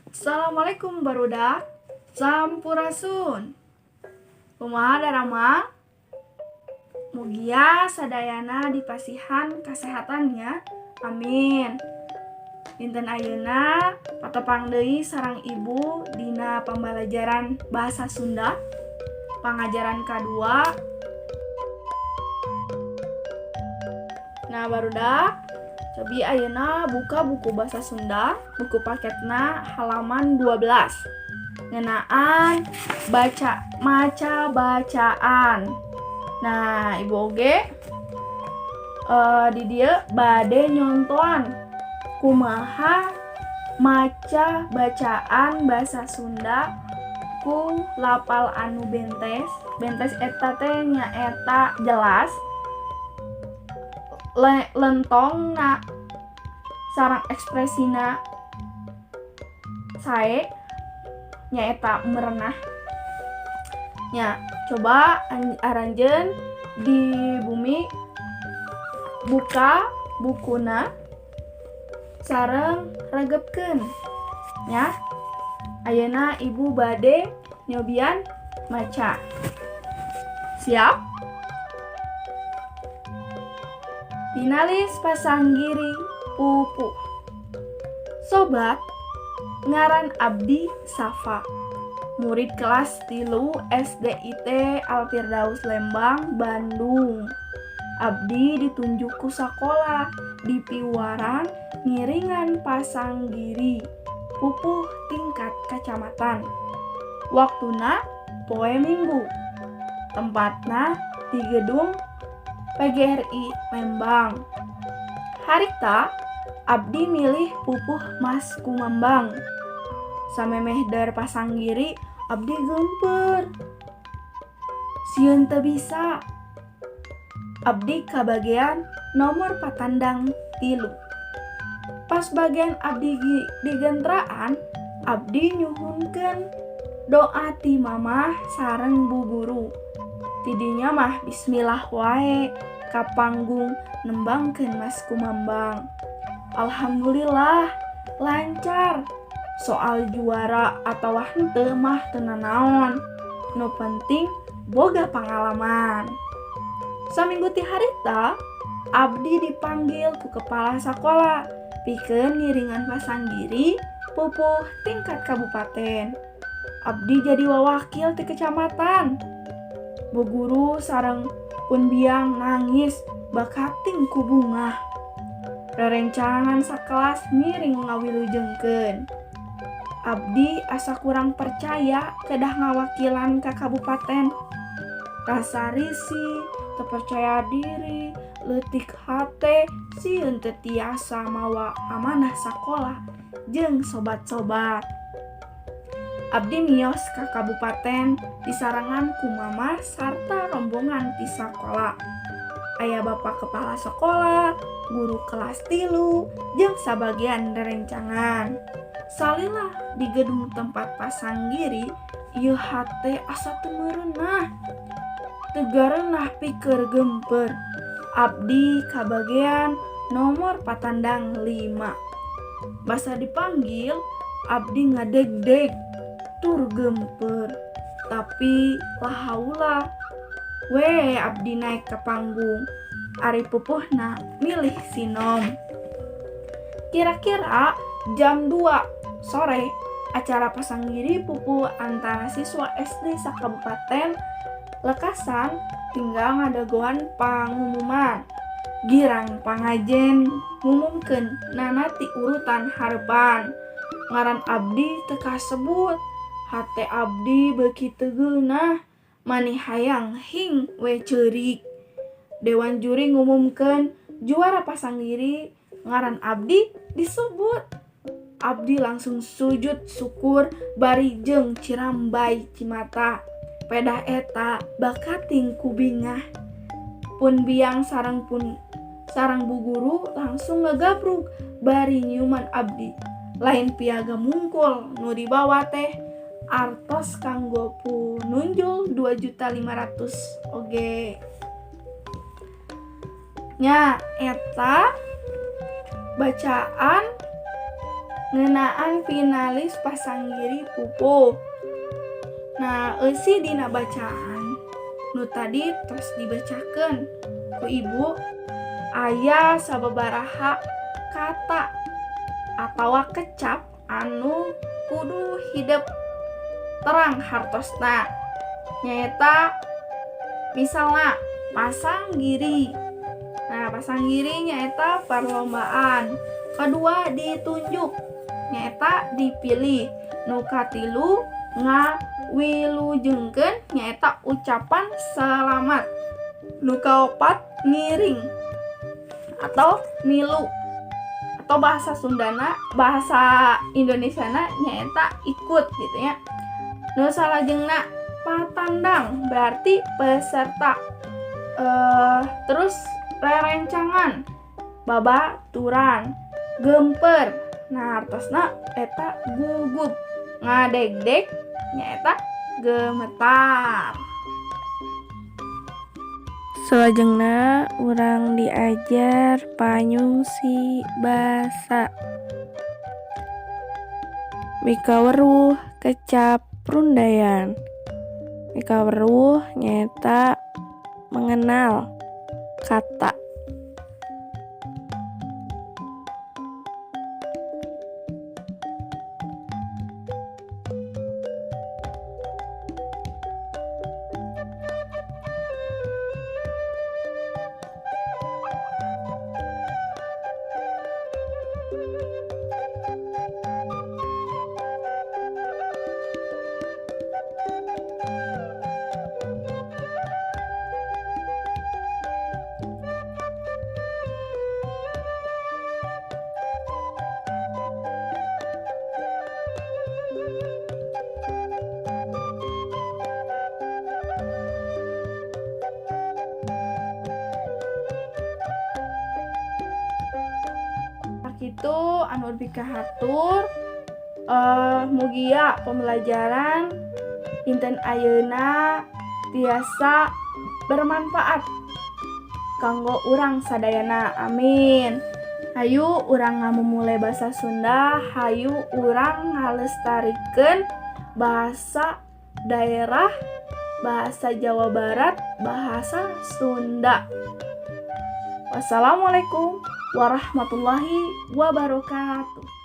Assalamualaikum, barudak. Sampurasun. Kumaha daramang? Mugia sadayana dipasihan kesehatan nya. Amin. Dinten ayeuna patepang deui sareng Ibu dina pembelajaran bahasa Sunda pangajaran kadua. Nah, barudak, cobi ayeuna buka buku bahasa Sunda, buku paketna halaman 12. Ngeunaan baca maca bacaan. Nah, Ibu oge di dieu bade nyontoan kumaha maca bacaan bahasa Sunda ku lapal anu bentes. Bentes eta teh nyaeta jelas, lentongna sareng ekspresina sae, nyaeta merenah nya. Coba aranjeun di bumi buka bukuna sareng regepkeun nya. Ayeuna Ibu bade nyobian maca. Siap? Finalis Pasanggiri Pupuh. Sobat, ngaran abdi Safa, murid kelas 3 SDIT Alfirdaus Lembang, Bandung. Abdi ditunjuk ku sakola di piwarang ngiringan Pasanggiri Pupuh tingkat kacamatan. Waktuna poe Minggu, tempatna di gedung PGRI Lembang. Harita abdi milih pupuh Mas Kumambang. Samemeh der pasanggiri, abdi geumpeur, sieun teu bisa. Abdi kabagean nomor patandang 3. Pas bagian abdi digentraan, abdi nyuhunkeun doa ti mamah sareng bu guru. Tidinya mah bismillah wae ka panggung nembangkeun Mas Kumambang. Alhamdulillah lancar. Soal juara atau henteu mah teu nanaon, nu penting boga pangalaman. Saminggu ti harita, abdi dipanggil ku kepala sakola pikeun ngiringan Pasanggiri Pupuh tingkat kabupaten. Abdi jadi wawakil ti kecamatan. Bu guru sareng pun biang nangis bakating ku bungah. Rerencangan sakelas ngiring ngawilujengkeun. Abdi asa kurang percaya kedah ngawakilan ka kabupaten. Rasa risih, teu percaya diri, leutik hate, sieun teu tiasa mawa amanah sakola jeung sobat-sobat. Abdi mios ka kabupaten disarengan ku mamah sarta rombongan ti sakola. Aya bapak kepala sekolah, guru kelas 3, jeung sabagian rerencangan. Salila di gedung tempat pasanggiri, ieu hate asa teu merenah. Teu garenah pikir geumpeur. Abdi kabagean nomor patandang 5. Basa dipanggil, abdi ngadegdeg tur geumpeur. Tapi lahaula we abdi naik ke panggung. Ari pupuhna milih sinom. Kira-kira jam 2 sore acara Pasanggiri Pupuh antara siswa SD sakabupaten lekasan tinggal ngadagoan pangumuman. Girang pangajen ngumumkeun nana ti urutan hareupan. Ngaran abdi teu kasebut. Hate abdi beuki teu geunah, mani hayang hing we ceurik. Dewan juri ngumumkeun juara Pasanggiri, ngaran abdi disebut. Abdi langsung sujud syukur bari jeung cirambay cimata. Pedah eta bakating ku bingah. Pun biang sareng bu guru langsung ngagabrug bari nyiuman abdi. Lain piagam mungkul nu dibawa teh, artos kanggo pununjul 2.500.000 oge. Nya, eta bacaan Ngeunaan finalis pasanggiri pupuh. Nah, eusi dina bacaan nu tadi tos dibacakeun ku ibu aya sababaraha kata atawa kecap anu kudu hidep terang hartosna, nyaeta misalna pasanggiri. Nah, pasanggiri nyaeta perlombaan. Kedua, ditunjuk nyaeta dipilih. Nu katilu, ngawilujengkeun nyaeta ucapan selamat. Nu kaopat, ngiring atau milu atau bahasa Sundana, bahasa Indonesiana nyaeta ikut gitu ya. Nu salajengna, patandang berarti peserta. Terus rerencangan babaturan, gemper, nah artosna eta gugup, ngadegdeg nyaeta gemetar. Salajengna urang diajar panyungsi basa. Mikaweruh kecap rundayan. Mikaweruh nyaeta mengenal kata. Sakitu anu dikahatur, mugia pembelajaran dinten ayeuna tiasa bermanfaat kanggo urang sadayana, amin. Hayu urang ngamumule bahasa Sunda, hayu urang ngalestarikeun bahasa daerah, bahasa Jawa Barat, bahasa Sunda. Wassalamualaikum warahmatullahi wabarakatuh.